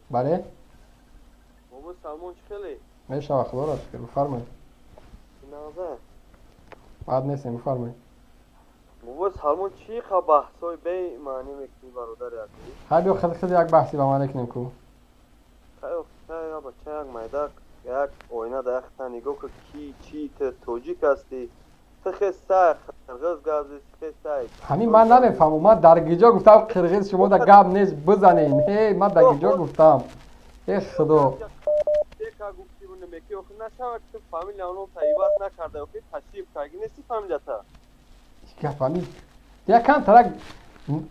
Бале. Бобо Салмон, чӣ хеле? Мешава, худоро шукр, бифармоед. Нағза? Бад нестем, бифармоед. Бобо Салмон, чӣ ха баҳсҳои бемаънӣ мекунӣ, бародари азиз? Ҳай, биё, хел хел як баҳси ба маъне кунем ку. Хай, бача, як майдак, як оина да яхта нигоҳ ку, ки чӣ, ту тоҷик ҳастӣ, ту хестай қирғиз гап зести, хестай. Ҳамин ман намефаҳмам, ман дар гиҷо гуфтам қирғиз? Шумо да гап нест, бизанем. Э, ман дар гиҷо гуфтам? Э, худо! Дека гуфти меки, охи нашава ки ту фамилия оном иваз накарда, охи ташриф карги нести фамилията. Гапами якам тарак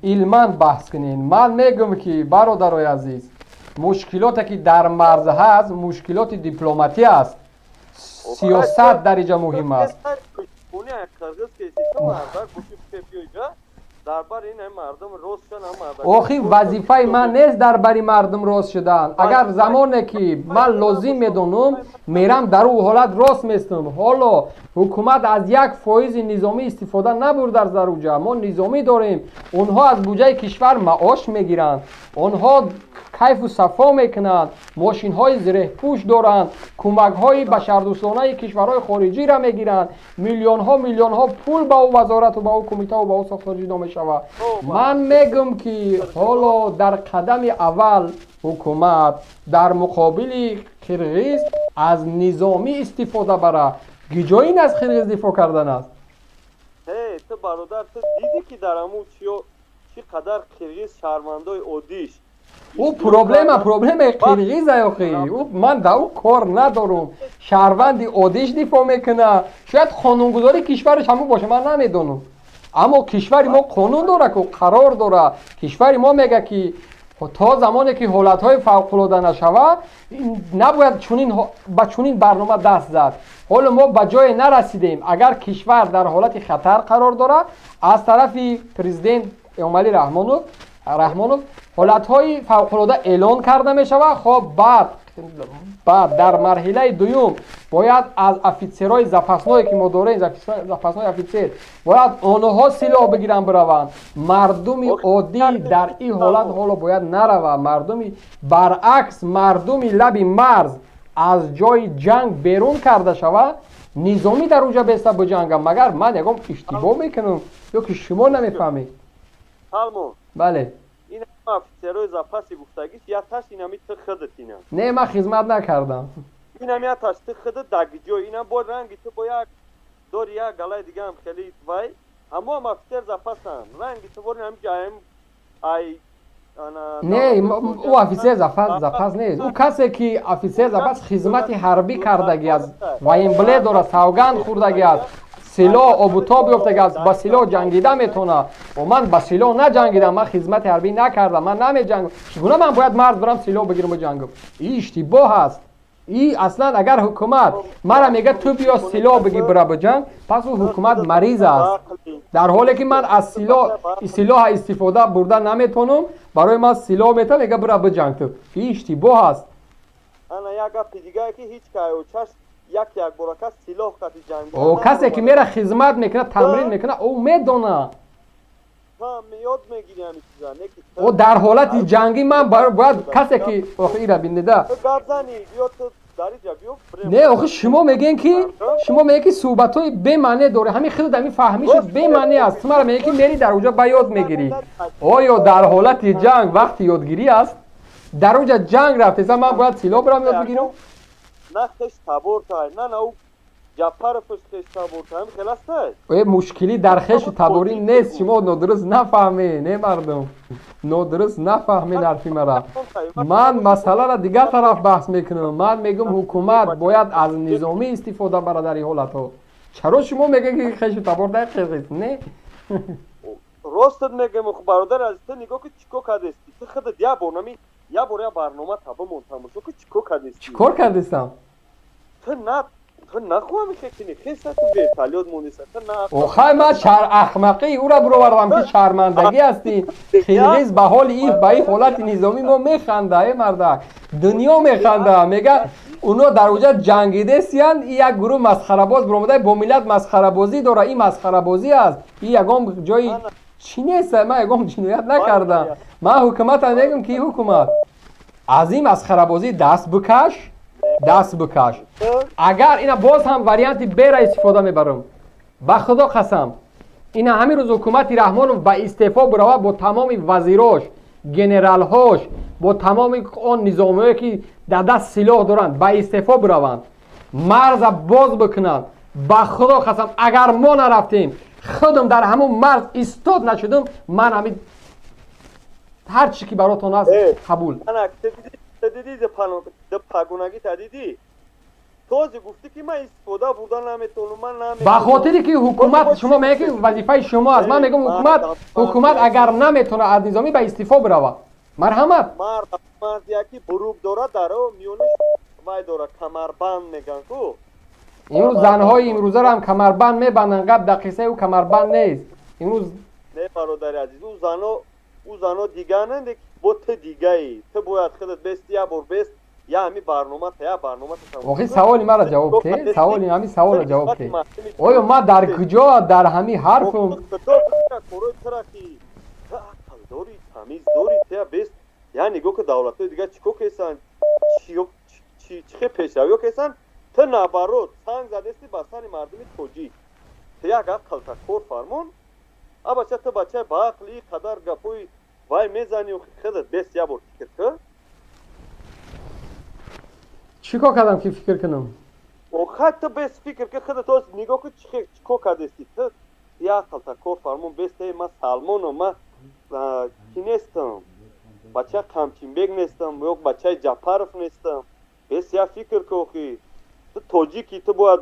илман баҳс кунен. Ман мегӯм, ки, бародарои азиз, мушкилоте, ки дар марз ҳаст, мушкилоти дипломатӣ аст, сиёсат дар иҷа муҳим аст. Қирғиз кеси, ту мардак гуфти, биёиҷа дар бари ин мардум рост шудан. Охи, вазифаи ман нест дар бари мардум рост шудан. Агар замоне ки ман лозим медонам, мерам, дар ӯ ҳолат рост местам. Ҳоло ҳукумат аз 1 фоизи низомӣ истифода набурд дар уҷа. Мо низомӣ дорем, онҳо аз буҷаи кишвар маош мегиранд, онҳо кайфу сафо мекунанд, мошинҳои зиреҳпӯш доранд, кӯмакҳои башардӯстонаи кишварҳои хориҷиро мегиранд, миллионҳо миллионҳо пул ба ӯ вазорату ба ӯ кумитаву ба ӯ сохтор ҷудо мешавад. Ман мегӯм, ки ҳоло дар қадами аввал ҳукумат дар муқобили қирғиз аз низомӣ истифода бара. Гиҷоин аз қирғиз дифоъ кардан аст. Ту, бародар, ту дидӣ, ки дар ҳамун чиё чӣ қадар қирғиз шаҳрвандои оддиш. Ӯ проблема, проблемаи қирғиза, охи ман да ӯ кор надорум. Шаҳрванди оддиш дифоъ мекунад, шояд қонунгузории кишвараш ҳамун боша, ман намедонам, аммо кишвари мо қонун дора ку, қарор дора. Кишвари мо мега, ки то замоне ки ҳолатҳои фавқулода нашавад, набояд ба чунин барнома даст зад. Ҳоло мо ба ҷое нарасидем. Агар кишвар дар ҳолати хатар қарор дорад, аз тарафи президент Эмомалӣ Раҳмонов ҳолатҳои фавқулода эълон карда мешавад. Хоб, баъд дар марҳилаи дуюм бояд аз офитсерҳои запасное, ки мо дорем, запасной офитсер, бояд онҳо силоҳ бигиранд, бираванд. Мардуми оддӣ дар ин ҳолат ҳоло бояд наравад. Мардуми, баръакс, мардуми лаби марз аз ҷои ҷанг берун карда шавад, низомӣ дар уҷа беста биҷангам. Магар ман ягон иштибоҳ мекунам ё ки шумо намефаҳмед? Бале. Офитсерои запаси гуфтагиш, яташ инами ту худат ина. Не, ман хизмат накардам. Инам яташ ту худат дагиҷой, инам бо ранги ту, бо як дори, як галаи дигаам хеле вай, ҳамоам офитсер запасан, ранги ту бори ҳами ҷаем ай. Не, ӯ офитсер запас нест. Ӯ касе, ки офитсер запас, хизмати ҳарбӣ кардагӣ аст, военбилет дорад, савганд хӯрдагӣ аст, силоҳ обутоб ёфтагӣ аст, ба силоҳ ҷангида метавонад. Ман ба силоҳ наҷангидам, ман хизмати ҳарбӣ накардам, ман намеҷангам. Чӣ гуна ман бояд марз бирам, силоҳ бигирам, биҷангам? И иштибоҳ аст. И аслан агар ҳукумат мара мега, ту биё, силоҳ бигир, бира биҷанг, пас ӯ ҳукумат мариз аст. Дар ҳоле ки ман аз силоҳа истифода бурда наметавонам, барои ман силоҳ мета, мега, бира биҷанг ту. И иштибоҳ аст. Ана як гапи дигае, ки ҳеҷ кайочаш як якбора кас силоҳ қати ҷанг. О, касе ки мера, хизмат мекунад, тамрин мекунад, ӯ медонад. Ёд мегири ҳами чиза. О, дар ҳолати ҷангӣ ман бояд касе ки, охи, ира бинида. Гап зани, биё, ту дариҷа биё. Не, охи, шумо мегӯед, ки суҳбатҳои бемаъне дорӣ. Ҳамин худат ҳамин фаҳмиши бемаъне аст. Ту мара мегӯед, ки мери, дар уҷа ба ёд мегирӣ. Оё дар ҳолати ҷанг вақти ёдгирӣ аст? Дар уҷа ҷанг рафтеса, ман бояд силоҳ бирам, ёд бигирам? На хеш табортай, на на Ҷаппаровш хеш табортай, ҳами хел астай. Э, мушкилӣ дар хешу таборӣ нест. Шумо нодуруст нафаҳмед. Не, мардум, нодуруст нафаҳмед ҳарфи мара. Ман масъаларо дигар тараф баҳс мекунам. Ман мегӯм, ҳукумат бояд аз низомӣ истифода барад дар ин ҳолатҳо. Чаро шумо мегӯед, ки хешу табор дар қирғиз не? Ростат мегӯм, бародар азиз, ту нигоҳ ки чӣ кор кардести. Ту худат як бор нами, як бор як барнома табамон тамошо ки чӣ кор кардести. Чӣ кор кардистам? Ту на, ту нахоҳам хекини хеса, ту вертолёт мониса, ту на. Охай, ман шар ахмақии ӯра бировардам, ки шармандагӣ ҳастӣ. Қирғиз ба ҳоли иф, ба ин ҳолати низомӣ мо механда. Э, мардак, дунё механда, мега, уно дар уҷа ҷангидесиянд, и як гурӯҳ масхарабоз биромада, бо миллат масхарабозӣ дора. Ин масхарабозӣ аст, и ягон ҷои чӣ нест. Ман ягон ҷиноят накардам. Ман ҳукуматам мегӯм, ки ҳукумат Аз ин масхарабозӣ даст бикаш, даст бикаш. Агар ина боз ҳам варианти бера истифода мебарам, ба худо қасам, ина ҳамин рӯз ҳукумати Раҳмонов ба истеъфо биравад бо тамоми вазирош, генералҳош, бо тамоми он низомиҳое, ки дар даст силоҳ доранд, ба истеъфо бираванд, марза боз бикунанд, ба худо қасам, агар мо нарафтем, худам дар ҳамун марз истод нашудум, ман ҳамин ҳар чӣ ки баротон аст, қабул. Дидӣ, пагунагита дидӣ, този гуфтӣ, ки ман истифода бурда наметавонам, ман. Ба хотире ки ҳукумат, шумо мегӯед, ки вазифаи шумо аст, ман мегӯям, ҳукумат агар наметавонад, аз низомӣ ба истеъфо биравад, марҳамат. Мард яки бурук дорад, дар миёнаш вай дорад, камарбанд мегӯянд ку. Имрӯз занҳои имрӯзаро ҳам камарбанд мебанданд. Гап дар қиссаи ӯ камарбанд нест имрӯз. Не, бародари азиз, ӯ зано дигананд, бо ту дигаӣ. Ту бояд худат бести, як бор бест, я ҳами барномата, я барномата. Охи, саволи маро ҷавоб те, саволи ҳами саволро ҷавоб те. Оё ман дар куҷо дар ҳами ҳарфум? Корои тура ки ту ақл дорӣ, тамиз дорӣ, тя бест, я нигоҳ ки давлатҳои дигар чӣ кор кесанд, чӣ хел пешравиҳо кесанд. Ту наоборот санг задести ба сари мардуми тоҷик. Ту як ақлта кор фармон, а бача, ту бачаи баақли, қадар гапҳои вай мезанӣ, худат бест, як бор фикр кун. Чӣ кор кардам, ки фикр кунам? Охай, ту бес фикр ки, худат оз нигоҳ кун, чӣ кор кардести. Ту як ақлта кор фармон, бест. Ма Салмоном, ма ки нестам, бачаи Қамчинбек нестам ё бачаи Ҷапаров нестам. Бес, як фикр ку, охи. Ту тоҷики, ту бояд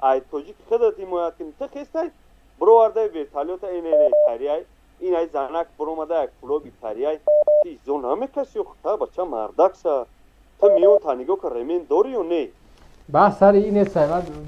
ай тоҷики худат ҳимоят кунӣ. Ту хестай, бировардаи вертолёта, инне тарияй, ин ай занак биромада, як пулоби тарияй, ту изо намекашӣ? Та бача мардак ша. Ту миён та нигоҳ кун, ремень дорӣ ё не? Баҳс сари ин нест,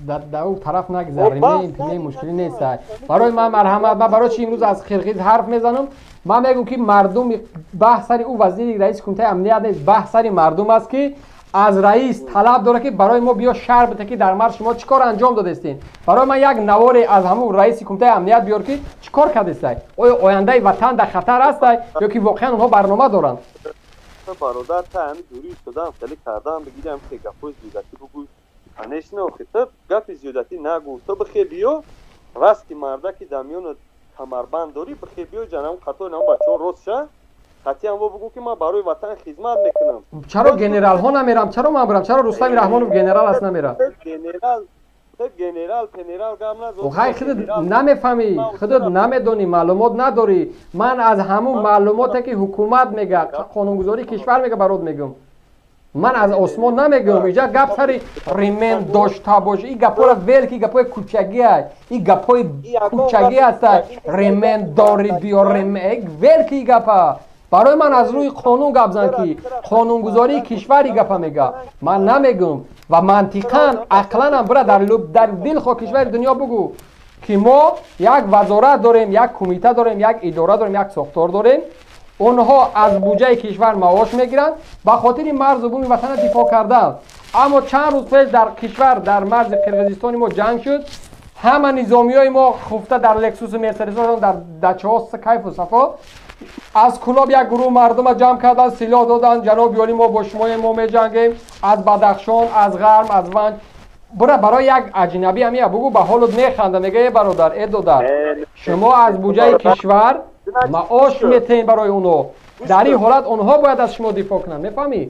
дар ӯ тараф нагзар. Ремень пине мушкилӣ нест барои ман. Марҳамат, ман барои чи имрӯз аз қирғиз ҳарф мезанам? Ман мегӯм, ки мардуми, баҳс сари ӯ вазири раиси кумитаи амният нест, баҳс сари мардум аст, ки аз раис талаб дорад, ки барои мо биё шарҳ бите, ки дар марз шумо чӣ кор анҷом додестин. Барои ман як наворе аз ҳамун раиси кумитаи амният биёр, ки чӣ кор кардестай. Оё ояндаи ватан дар хатар ҳастай ё ки воқеан онҳо барнома доранд? Бародар, та ҳами дурӣ истодам, хеле кардам, бигирам, ки гапҳои зиёдатӣ бугӯй. Конечно, охи, ту гапи зиёдатӣ нагӯ. Ту бихе биё, раст ки мардаки дар миёна камарбанд дорӣ, бихе биё, ҷанам қатори нам бачаҳо рост ша, қатъиян во бугӯ, ки ман барои ватан хизмат мекунам. Чаро генералҳо намерам? Чаро ман бирам? Чаро Рустами Раҳмонов генерал аст, намерам? Генерал, ту генерал пенерал гап назо. Хай, худат намефаҳмӣ, худат намедонӣ, маълумот надорӣ. Ман аз ҳамун маълумоте, ки ҳукумат мега, қонунгузории кишвар мега, барот мегӯм. Ман аз осмон намегӯм. Иҷа гап сари ремень дошта бош, и гапҳоро вел ки гапҳои кӯчагиа, и гапҳои кӯчагӣ ҳаста. Ремень дори, биё ремень, вел ки и гапа. Барои ман аз рӯи қонун гап зан, ки қонунгузории кишвари гапа мега, ман намегӯм. Ва мантиқан, ақланам бира, дар дилхоҳ кишвари дунё бугӯ, ки мо як вазорат дорем, як кумита дорем, як идора дорем, як сохтор дорем, онҳо аз буҷаи кишвар маош мегиранд ба хотири марзу буми ватана дифоъ кардан. Аммо чанд рӯз пеш дар кишвар, дар марзи Қирғизистони мо ҷанг шуд. Ҳама низомиҳои мо хуфта дар Лексусу Мерседесошон, дар дачаҳо кайфу сафо. Аз Кулоб як гурӯҳ мардума ҷамъ карданд, силоҳ доданд: «Ҷаноби олӣ, мо бо шумоем, мо меҷангем». Аз Бадахшон, аз Ғарм, аз Ванҷ. Бура, барои як аҷнабӣ ҳамия бугӯ, ба ҳолут механда, мега: «Э бародар, э додар, шумо аз буҷаи кишвар маош метаҳед барои онҳо. Дар ин ҳолат онҳо бояд аз шумо дифоъ кунанд». Мефаҳмӣ?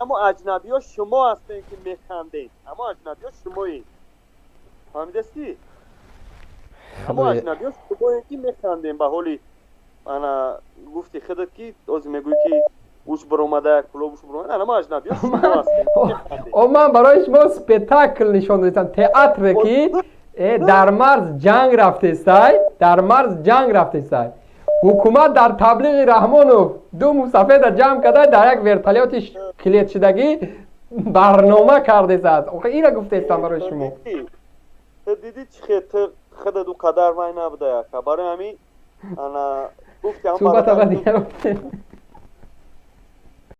Амо аҷнабиҳо шумо ҳастем, ки механдед. Амо аҷнабиҳо шумоед, фаҳмидастӣ? Амо аҷнабиҳо шумоед, ки механдем ба ҳоли ана гуфти худат, ки ози мегӯӣ, ки уш баромада, кулоб уш баромада. Ана мо аҷнабиҳо шумо ҳастем. О, ман барои шумо спектакл нишон додистам, театре, ки дар марз ҷанг рафтестай, дар марз ҷанг рафтестай. Ҳукумат дар таблиғи Раҳмонов ду мусафеда ҷамъ карда, дар як вертолёти клетшудагӣ барнома кардесад. Охи, ира гуфтестам барои шумо. Ту дидӣ, чӣ хел ту худат ӯ қадар вай набуда яка. Барои ҳамин ана суҳбата ба дигар.